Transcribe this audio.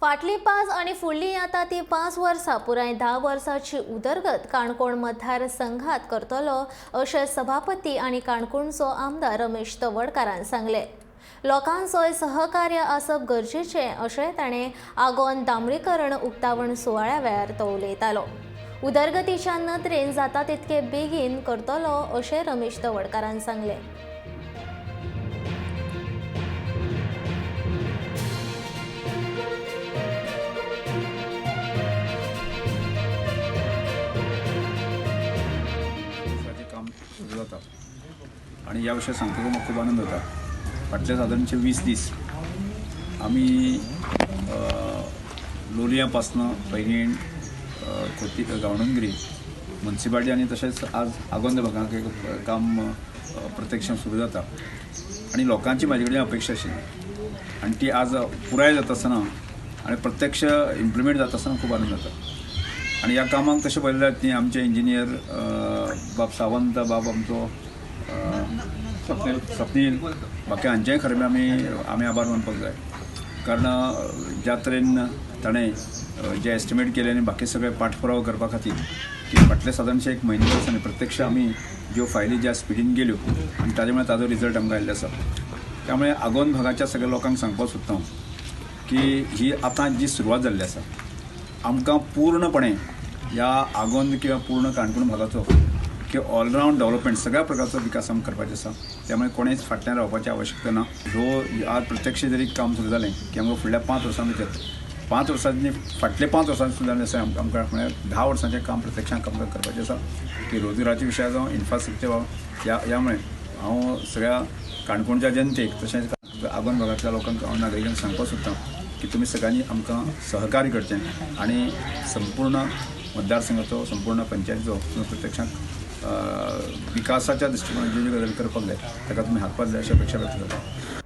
फाटलीं 5 आनी फुडलीं आतां ती 5 वर्सां पुराय 10 वर्सांची उदरगत काणकोण मतदारसंघात करतलो अशें सभापती आनी काणकोणचो आमदार रमेश तवडकारान सांगलें. लोकांचोय सहकार्य आसप गरजेचें अशें ताणें आगोंद डांबरीकरण उक्तावण सुवाळ्या वेळार तो उलयतालो. उदरगतीच्या नदरेन जाता तितके बेगीन करतलो अशें रमेश तवडकारान सांगलें. काम सुरू जाता आनी ह्या विशयार सांगतकच म्हाका खूब आनंद जाता. फाटले सादारणशे 20 दीस आमी लोलयां पासना पैंगीण, खोती, गांवडोंगरी, मुन्सिपाल्टी आनी तशेंच आज आगोंद भागांक एक काम प्रत्यक्ष सुरू जाता आनी लोकांची म्हाजे कडेन अपेक्षा आशिल्ली आनी ती आज पुराय जाता आसतना आनी प्रत्यक्ष इम्प्लिमेंट जाता आसतना खूब आनंद जाता. आनी ह्या कामाक तशें पळयलें जाल्यार ती आमचे इंजिनियर बाब सावंत, बाब आमचो स्वप्नील, बाकी हांचेंय खरें आमी आभार मानपाक जाय, कारण ज्या तरेन ताणें जे एस्टिमेट केले आनी बाकी सगळे पाठपुरावो करपा खातीर की फाटले सादारणशे 1 म्हयनो आनी प्रत्यक्ष आमी ज्यो फायली ज्या स्पिडीन गेल्यो आनी ताजे मुळे ताजो रिजल्ट आमकां आयिल्लो आसा. त्यामुळे आगोंद भागाच्या सगळ्या लोकांक सांगपाक सोदता हांव की ही आतां जी सुरवात जाल्ली आसा आमकां पूर्णपणे ह्या आगोंद किंवा पूर्ण काणकोण भागाचो की ऑलरावंड डेव्हलपमेंट सगळ्या प्रकारचो विकास आमकां करपाचो आसा. त्यामुळे कोणेच फाटल्यान रावपाची आवश्यकता ना. ह्यो आज प्रत्यक्ष जरी काम सुरू जालें की आमकां फुडल्या 5 वर्सां भितर 5 वर्सांनी फाटले 5 वर्सां सुद्दां आसा आमकां म्हळ्यार 10 वर्सांचें काम प्रत्यक्षांत आमकां करपाचें आसा की रोजगाराचे विशय जावं, इन्फ्रास्ट्रक्चर जावं, ह्या मुळे हांव सगळ्या काणकोणच्या जनतेक तशेंच आगोंद भागांतल्या लोकांक हांव नागरिकांक सांगपाक सोदता की तुमी सगळ्यांनी आमकां सहकार्य करचें आनी संपूर्ण मतदारसंघाचो, संपूर्ण पंचायतीचो प्रत्यक्षांत विकासाच्या दृश्टिकोनान ज्यो ज्यो गजाली करपाक जाय ताका तुमी हातभार जाय अशी अपेक्षा व्यक्त करता.